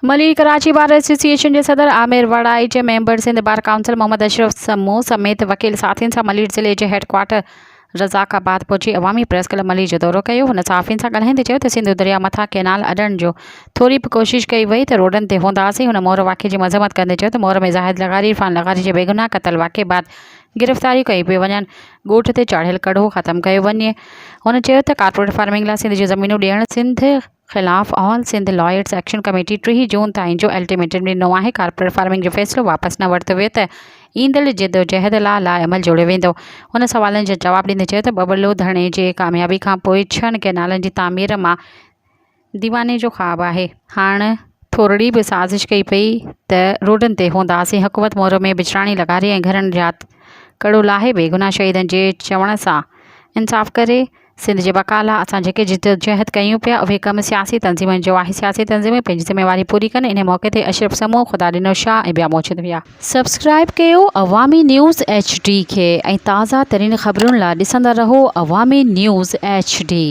Malir Karachi bar association جي صدر Amir Warraich, member Sindh bar council Muhammad Ashraf Samoon سميت وڪيل ساٿين سان ملير ضلعي جي هيڊ ڪوارٽر رزاق آباد پهچي عوامي پريس ڪلب ملير جو دورو ڪيو. هن صحافين سان ڳالهائيندي چيو ته سنڌو درياء مٿان ڪئنال اڏڻ جو ٿوري به ڪوشش ڪئي وئي ته روڊن تي هونداسين. هن مور واقعي جي مذمت ڪندي چيو ته مور ۾ زاهد لغاري، عرفان لغاري جي بيگناهه قتل واقعي بعد گرفتاريون ڪيون پيون وڃن، ڳوٺ تي چاڙهيل ڪڙهو ختم ڪيو وڃي. هن چيو ته ڪارپوريٽ فارمنگ لاء سنڌ جون زمينون ڏيڻ سنڌ خلاف آل سنڌ لائرز ايڪشن ڪميٽي 30 جون تائين جو الٽيميٽم ڏنو آهي، ڪارپوريٽ فارمنگ جو فيصلو واپس نه ورتو ويو ته ايندڙ جدوجهد لاء لاء عمل جوڙيو ويندو. هن سوالن جا جواب ڏيندي چيو ته ٻٻرلو ڌرڻي جي ڪاميابي کانپوء ڇهن ڪئنالن جي تعمير مان ديواني جو خواب آهي، هاڻ ٿورڙي به سازش ڪئي پئي ته روڊن تي هونداسين، حڪومت مورو ۾ بڇڙاڻي لغاري ۽ گهرن جا ڪڙو لاهي بيگناهه شهيدن جي چوڻ سان انصاف ڪري، سنڌ جي بقا لاء اسان جيڪي جدوجهد ڪيون پيا اهي ڪم سياسي تنظيمن جو آهي، سياسي تنظيمون پنهنجي ذميواري پوري ڪن، انهي موقعي تي اشرف سمون، خدا ڏنو شاهه ۽ ٻيا موجود هيا. سبسڪرائيب ڪيو عوامي نيوز ايڇ ڊي کي ۽ تازه ترين خبرن لاء ڏسندا رهو عوامي نيوز ايڇ ڊي.